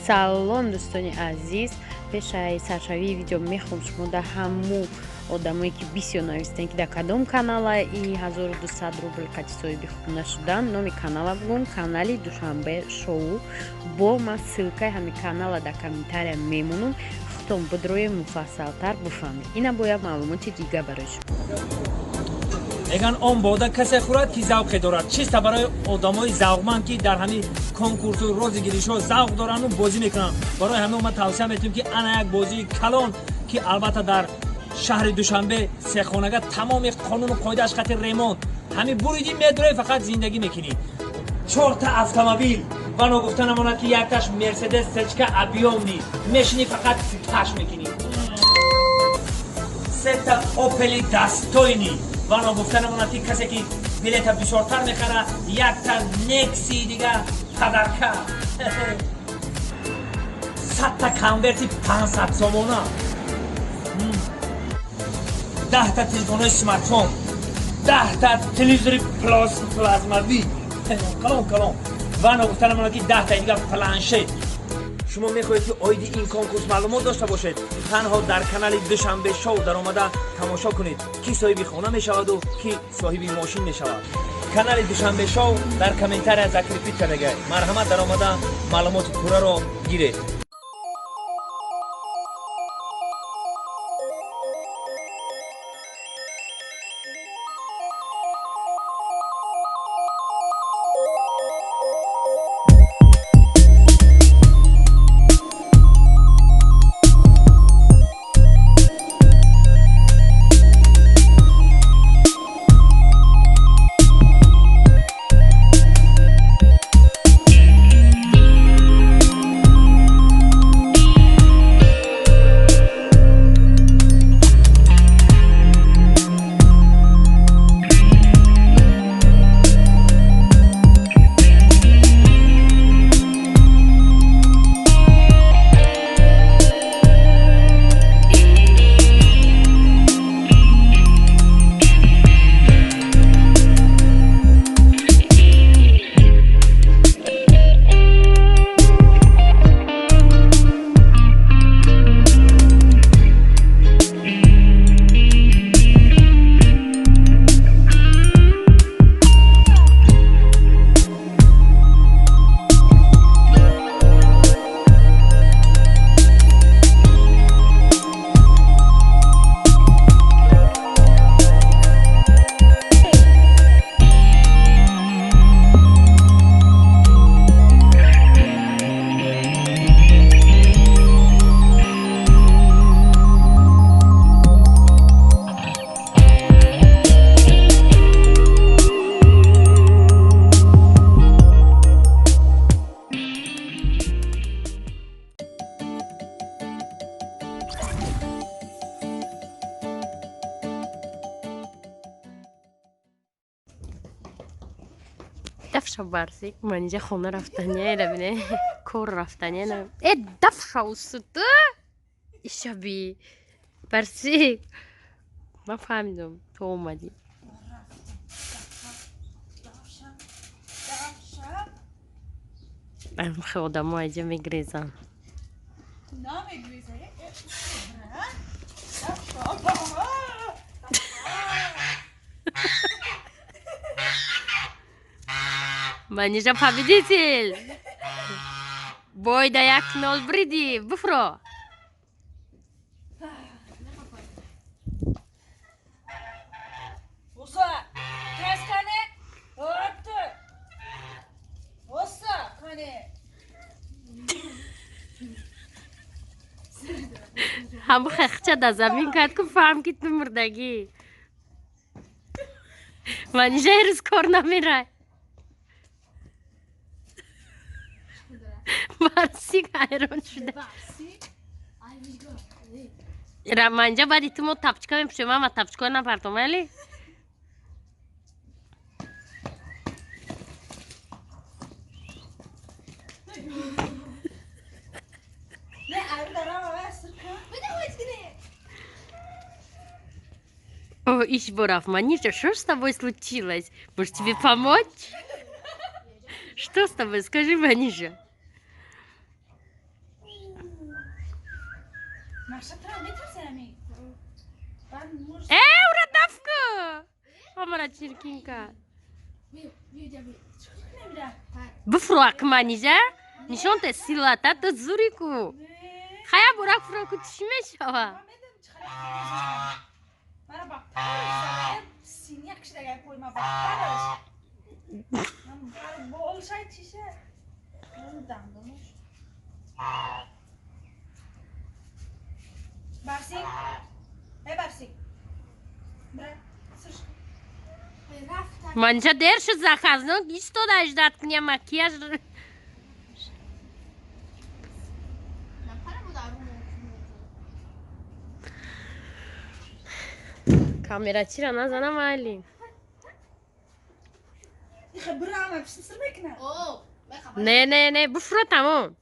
Салом, дӯстони азиз. Пешаи саршавии видео мехоҳам шумо дар ҳаму одамое, ки бисёр навистем, ки дар кадом канала и 1200 рубл қати соҳиби хона шудан, номи канала бугум: канали Душанбе Шоу. Бо ман ссылкаи ҳами канала дар комментария мемонам, худтон бидроед, муфассалтар бифаҳмед. Ина бояд маълумоти дига барои шумо. Мегӯянд, он бода касе хӯрад, ки завқе дорад. Чиста барои одамои завқманд, ки дар ҳамин конкурсу розыгрышҳо завқ дорану бозӣ мекунанд. Барои ҳамин ман тавсия метиҳем, ки ана як бозии калон, ки албатта дар шаҳри Душанбе, сехонага, тамоми қонуну қоидааш қати ремонт, ҳамин буридӣ, медрои, фақат зиндагӣ мекунӣ. Чорта автомобил ва ногуфта намонад, ки якташ Мерседес сечка объёмный, мешинӣ, фақат таш мекунӣ. Сета Опели достойный ва ногуфта намонад, ки касе ки билета бисёртар мехара, якта Некси дига подарка, 100-та конверти 500 сомона, 10-та телефонҳои смартфон, 10-та телевизори плазмавӣ калон калон ва ногуфта намонад, ки 10-таи дига планшет. Шумо мехоҳед, ки оиди ин конкурс маълумот дошта бошед? Танҳо дар канали Душанбе Шоу даромада тамошо кунед, ки соҳиби хона мешаваду ки соҳиби мошин мешавад. Канали Душанбе Шоу дар комментария закрепить кардагай. Марҳамат, даромада маълумоти пурраро гиред. Дафша, Барсик, манижа хона рафтания, бине, кор рафтания. Э, дафша, усуту ишаби, Барсик, ман фаҳмидам, ту омадӣ. Хе, одамо айҷа мегрезанд. Манижа победитель! Бой да 1-0 бриди, буфро! Оса, кане, отты. Оса, кане. Ҳам хехча да замин кард, ку фаҳм, ки ту мурдагӣ. Манижа ирӯз кор намерай. Барсик ҳайрон шуда. Манҷа, баъди ту мо тапчка мепӯшем, ама тапчка напартом, али? Не, ардарам. О, иш бораф, Манижа, что с тобой случилось? Может, тебе помочь? Что с тобой? Скажи, Манижа. Э, ура дафку! Ҳамара чиркин кард. Бифуро акманижа. Нишон те силата ту зури ку. Хая бурак фуро ку чӣ мешава? Барсик. Эй, Барсик. Манҷа дер шуд заказно истода ждать куня макияж. Камера чира назанам али. Не, не, не, буфро тамом.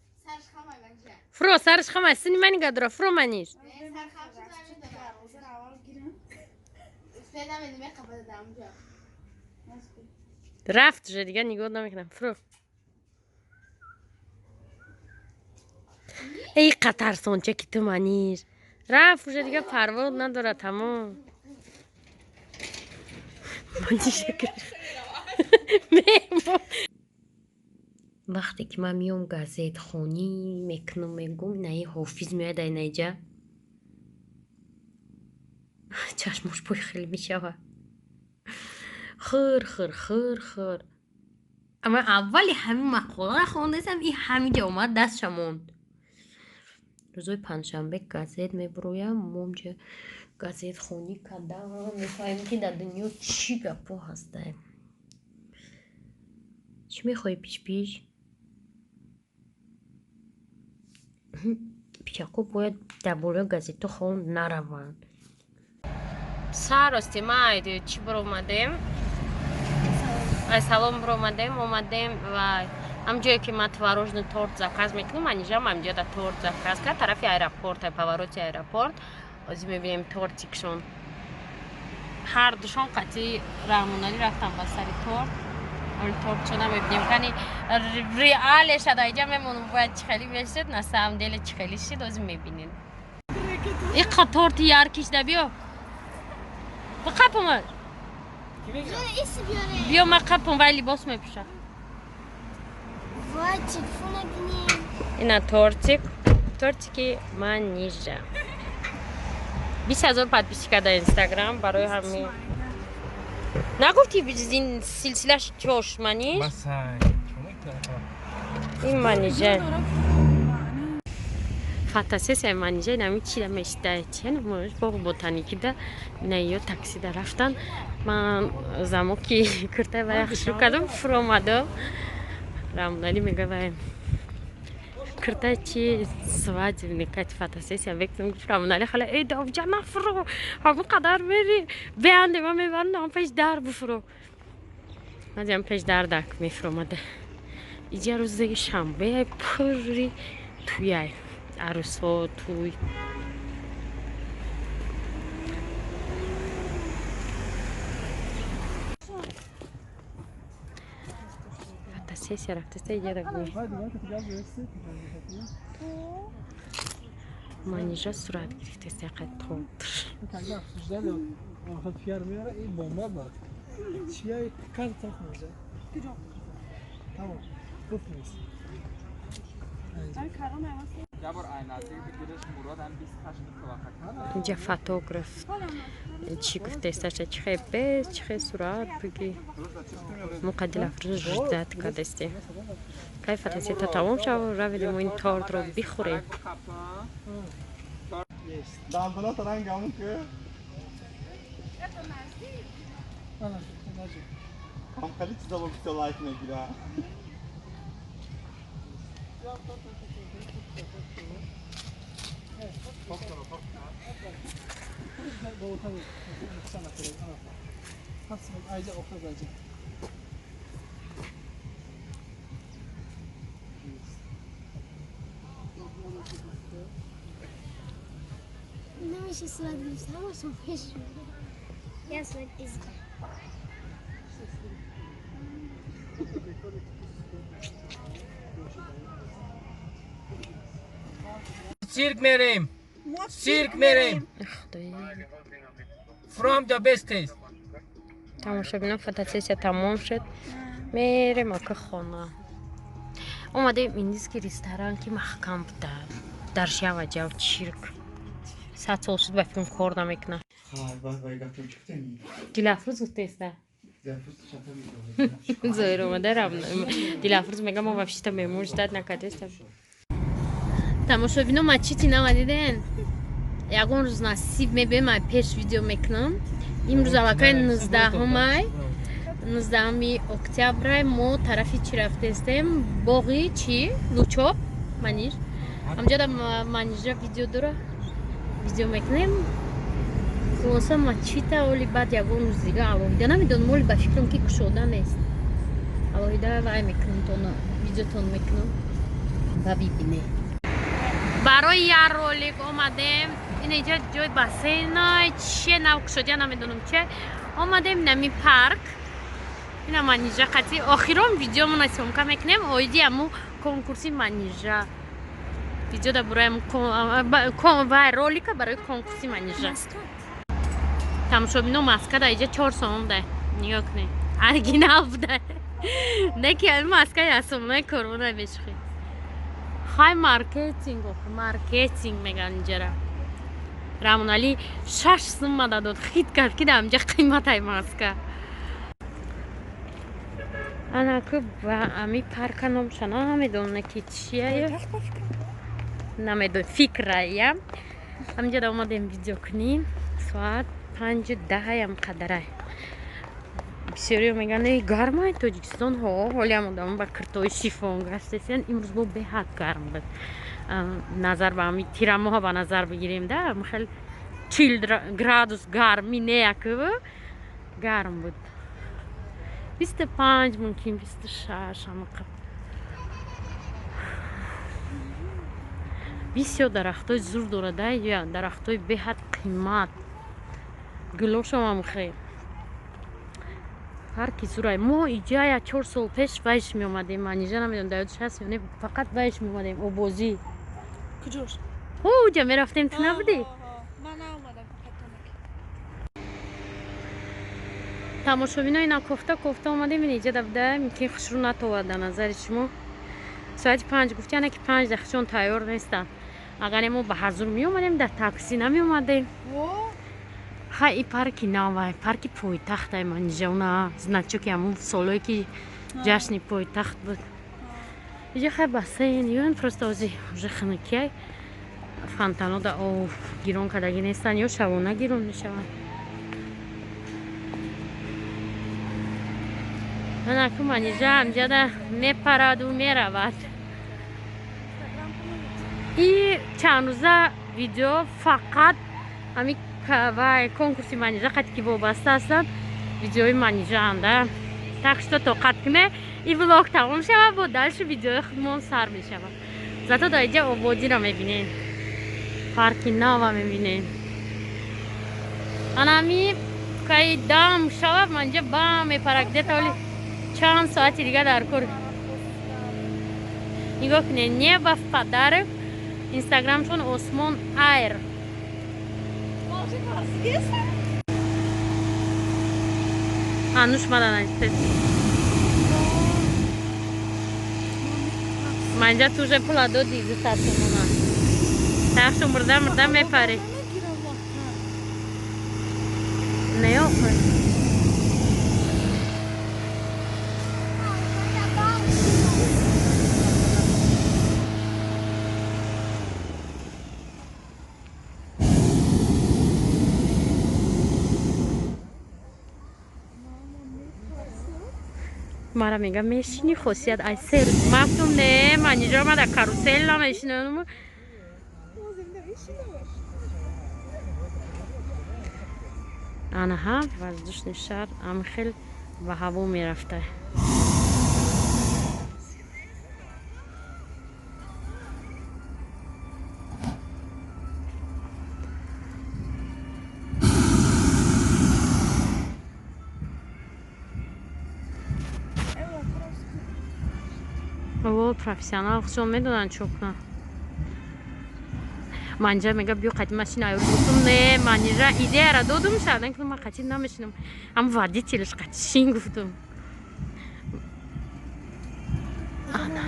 Фро, сарш хама, сини мани гадро, фро маниш. Рафт же дигар нигоҳ намекунам. Фро. Эй, қатарсонча ки ту маниш. Рафт уже дигар парвоз надорад тамом. Маниша вақте ки ман миём газетхонӣ мекунам, мегум наи ҳофиз меояд ай наиҷа чашмош пой хеле мешава. Хир хир хир хир. Ама аввали ҳамин мақоларо хондасам, и ҳамиҷа омад дастша монд. Рӯзои панҷшанбе газет мебуроям, момҷа газетхонӣ кардам, мефаҳмем ки дар дунё чӣ гапҳо ҳастанд. Чӣ мехоҳӣ пишпиш? Пичако бояд дар болои газетҳо хонд нараванд. Сарости ма айди чӣ биромадем? Ай салон биромадем, омадем ва ҳам ҷое ки ман творожный торт заказ мекунам, анижам ҳамҷода торт заказ кард, тарафи аэропорт, ай повороти аэропорт. Ҳозир мебинем тортикшон. Ҳар душон қатъи Раҳмоналӣ рафтам ба сари торт. Он тортшона мебинем. Кани реалеша дар иҷа мемонам, бояд чӣ хеле мешид, на самом деле чӣ хеле шид, ҳозир мебинем. Иқа торти яркиш да биё. Бақапам. Биё ма қапам, вай либос мепӯшам. Вай, телефона бинем. Ина тортик, тортики Манижа. 20 000 подписчика дар Инстаграм барои ҳамин. Нагуфти зин силсилаш чош маниш? Ин Манижа. Фотосессияи Манижа инами чида мешида чия намош боғ ботаникида ина ё таксида рафтан. Ман замоки куртай вая хушрӯ кардам, фуромадам. Рамоналӣ мега вай куртай чи свадебный кати фотосессия мекунам. Гуфт Рамоналӣ хала эй довҷа нафуро, ҳамон қадар мери беанде ман мебарам пеш дар буфуро. Мазиам пеш дар дак мефуромада. Иҷа рӯзи шанбе пурри туяй арӯсҳо туй. Фотосессия рафтаста иҷа гӯй. Манижа сурат гирифтаста яқад торт. Инҷа фотограф чӣ гуфтаисташа, чӣ хе бес, чӣ хе сурат биги. Мо қадил афрӯз ждать кардастем. Кай фотосессия тамом шава, раведем ин тортро бихӯрем. نمیشه صورت گرفت، همشون پیش یه صورت ایزگاه. Цирк мерем. Цирк мерем. From the best taste. Тамошобинон, фотосессия тамом шуд, мерем ака хона. Омадем индийский ресторан, ки маҳкам буда дар шава ҷав чирк. 100 сол шуд, ба филм кор намекунад. Дилафрӯз гуфтеста, зоир омада, Дилафрӯз мега, мо вообще-то меҳмон ждать накардеста. Тамошобино, ма чити нава диден? Ягон рӯз насиб мебием, ма пеш видео мекунам. Имрӯз аллакай 19-умай, 19 октябрай. Мо тарафи чӣ рафтестем? Боғи чӣ, Лучоб, Маниж. Ҳамҷода Манижа видео дора, видео мекунем. Хулоса, мачита оли баъд ягон рӯз дига алоҳида намедонам, оли ба фикрам, ки кушода нест. Алоҳида вай мекунам, тон видеотон мекунам ва бибине. Барои як ролик омадем ин иҷа, ҷои бассейна че нав кушодия, намедонам че. Омадем нами парк, ина Манижа қати охирон видеомона съёмка мекунем оиди аму конкурси Манижа. Видео да барои вай ролика барои конкурси Манижа. Тамошобино, маска да иҷа 4 сомон да, нигоҳ кунед, оригинал буда, не ки ами маскаи асомонаи корона бешухӣ. Хай, маркетинг, маркетинг меган иҷара. Рамоналӣ 6 сум мада дод, хит кард, ки дар амҷа қиматай маска. Анаку ба ами парка номша намедонам, ки чия, намедон, фикрая. Ҳамҷода омадем видео кунем. Соат 5:10-ям қадарай. Бисёриё мегӯянд, эй, гармай Тоҷикистон. Ҳо, ҳолиам одамо ба киртои шифон гаштесиян. Имрӯз бо беҳад гарм буд, назар ба ҳами тирамоҳа ба назар бигирем да, хел 40 градус гармӣ неякв гарм буд, 25, мумкин 26 ҳамақа. Бисёр дарахтои зур дорада, я дарахтои беҳад қимат, гулошам хел. Парки зурай. Мо иҷая 4 сол пеш вайш меомадем. Манижа, намедонам, дар ёдш ҳаст ё не, фақат вайш меомадем, обозӣ. Куҷош? Уҷа мерафтем, ту набудӣ? Ман наомадам, фақат. Тамошобино, ина кофта кофта омадем, ин иҷа да буда, ки хушрӯ натовад дар назари шумо. Соати 5 гуфти, яне ки 5 дақиқачон тайёр нестанд. Агар мо ба ҳазур меомадем, дар такси намеомадем. Хай, и парки навай, парки пойтахтай, Манижа, уна значоки ҳамун солое ки ҷашни пойтахт буд. Иҷа хай бассейн ё просто ози уже хунукиай, фонтанода об гирон кардагӣ нестанд ё шабона гирон мешаванд. Анаку Манижа ҳамҷада мепараду меравад. И чанд рӯза видео фақат ҳами вай конкурси Манижа қати ки вобаста ҳастанд, видеои Манижаанда. Так что тоқат куне, и влог тамом шавад, бо дальше видеои худмон сар мешавад. Зато дар иҷа ободиро мебинем, парки нава мебинем. Анами кай дам шавад, манҷа бам мепара, где-то оли чанд соати дига дар кор. Нигоҳ кунед, небо в подарок. Инстаграмшон Осмон Айр. Ҳанӯш мада наистед. Манҷа ту уже пула доди, 200 сомона. Так что мурда мурда мепарӣ. Не, охир. Мара мега, мешини, хосият ай сер. Ман гуфтум, не, Манижа, ма дар карусел намешинам. Анаҳа, воздушный шар амхел ба ҳаво мерафта. О, профессионал худшон медонанд чо кунанд. Манижа мега биё қати машина. Гуфтум не, Манижа, идеяра додум шадан, ки ман қати намешинам, ам водителш қати шин, гуфтум. Ана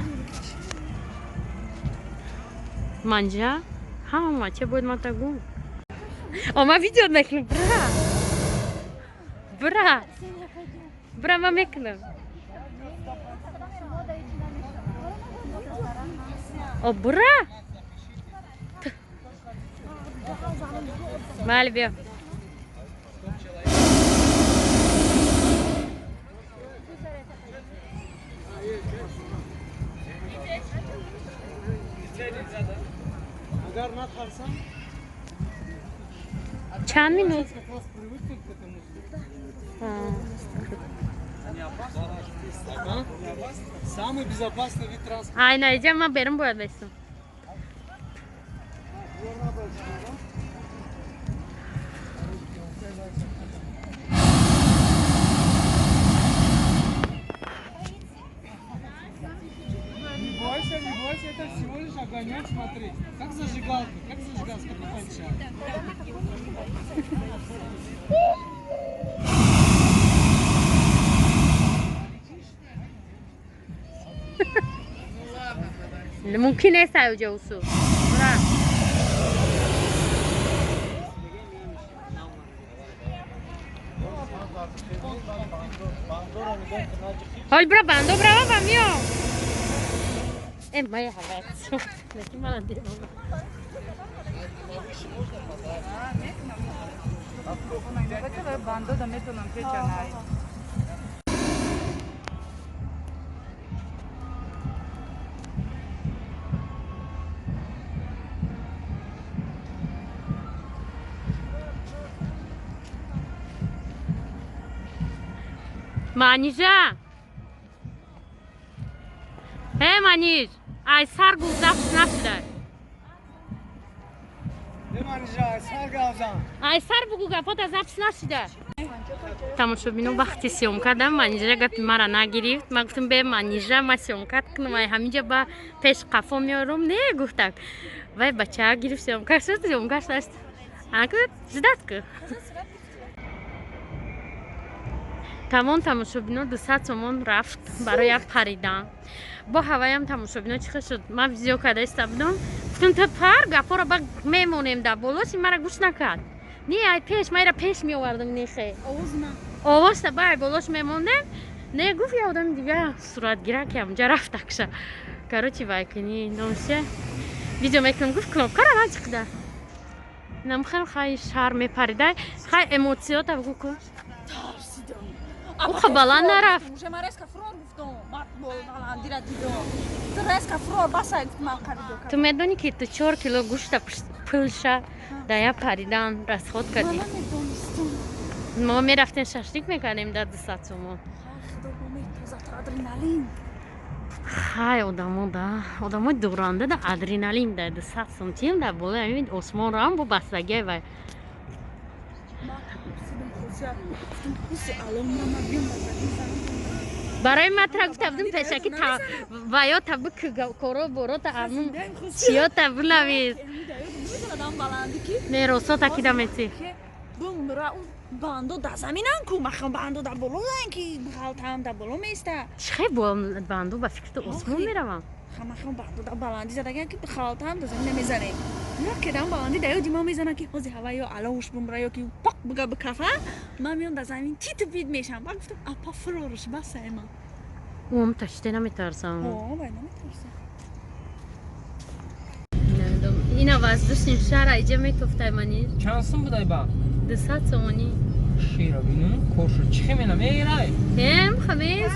Манижа ҳама че бояд ман тагу. О, ман видео мекунам, бра, бра, бра, ман мекунам. О, бра, майли, биё. Агар натарсам. Чанд минут? Как раз привыкнуть к этому звуку. А. Не опасно? Самый безопасный вид транспорта. Ай, наиҷа ман берун бояд бестам. Не бойся, не бойся, это всего лишь огонек, смотри. Как зажигалка, сколько большая. Мумкин нест аюҷа усу. Бра. Ҳол бра, бандо брава ба миё. Э, мая ҳават. Лекин мана девона. Бандо метавонам печанай. Манижа! Э, Маниж! Ай сар гузашт нашуда. Манижа, сар гавзан. Ай сар бугу, гапота запись нашуда. Тамошобино, вақти съёмка дам Манижа гапи мара нагирифт. Ман гуфтам, бе, Манижа, ма съёмка кунам, ай ҳаминҷа ба пеш қафо меорум. Не, гуфтак. Вай бачаа гирифт, съёмка шуд, съёмка шуд. Анаку ждать ку. Тамом, тамошобино, 200 сомон рафт барои як паридан. Бо ҳаваям, тамошобино, чӣ хел шуд? Ман видео карда иста будам. Гуфтам, ту пар, гапоро ба мемонем дар болоси, мара гӯш накард. Не, ай пеш, ма ира пеш меовардам, нехе. Овозта ба ай болош мемондем. Не, гуфт, я одами дига суратгира ки ҳамҷа рафт акша. Короче, вай кини номше. Видео мекунам, гуфт, кнопкара начиқда. Нам хел хай шар мепаридай. Хай эмоциёта бугу ку. Уха баланд нарафт. Уже ман резко фурор гуфтам. Ман баландира дидам. Ту резко фурор басай, гуфт, ман видео Ту медонӣ, ки ту 4 кило гӯшта пулша да я паридан расход кардӣ? Ман намедонистам. Мо мерафтем, шашлик мекардем дар 200 сомон. Худо метозад адреналин. Хай, одамо да одамои дуранда да адреналин да 200 сом тием дар болои ҳамин осмон рам бо бастагиай вай. Ман тарсидам, хусия. Гуфтам, хуси алло, мама биём ба замин занам. Барои ман тра гуфта будем пешаки та ваё та бик коро борота амун чиёта бинавис. Намедонам баланди ки. Не, росота кида мети. Бумра бандо да заминан ку, махам бандо да боло ки ғалтам да боло меиста. Чӣ хел бандо ба фикри ту осмон меравам? Хамахам бандо да баландӣ задаган ки ғалтам да замин намезанем. Як кедам баландӣ да ёди ма мезанам ки ҳози ҳава ё аловш бумра ё ки пок буга бикафа, ман меём да замин титу бит мешам. Баъд гуфтам, апа, фурорш басай ман. Ум таште наметарсам. О, вай наметарсам. Ина воздушный шара иҷа метофтай, мани. Чанд сум будай ба? 200 сомонӣ. Шира бину, коршу чӣ хемена мерай? Ем хамес.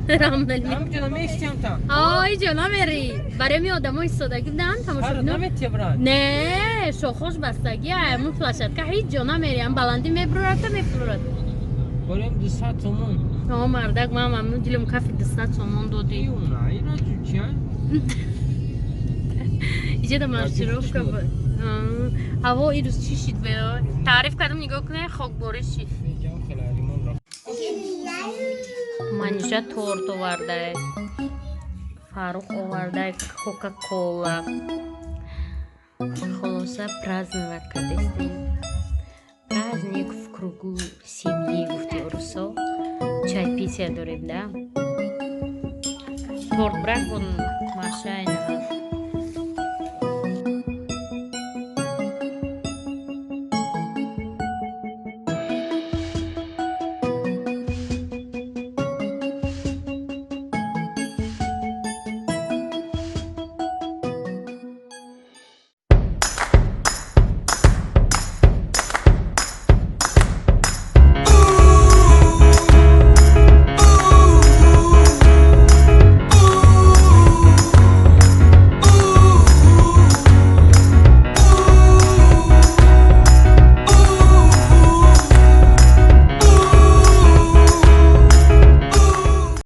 Рамдали. Ҳамҷо наместиям та. О, иҷо намери. Барои ми одамо истодагӣ буданд, тамошобино. Наметия бра. Не, шохош бастагӣ, ҳамун площадка ҳеҷ ҷо намери, ам баландӣ мебурад та мефурад. Барои 200 сомон. О, мардак, ман мамнун, дилам кафи 200 сомон додӣ. Иуна, ира чия? Иҷа да маршировка буд. Ҳаво ирӯз чӣ шид бе? Таъриф кардам, нигоҳ кунед, хокборӣ шид. Манижа торт овардай. Фаррух овардай кока-кола. Хулоса, праздновать кардестем. Праздник в кругу семьи, гуфти урусо. Чайпитие дорем, да? Торт брак, он машайна.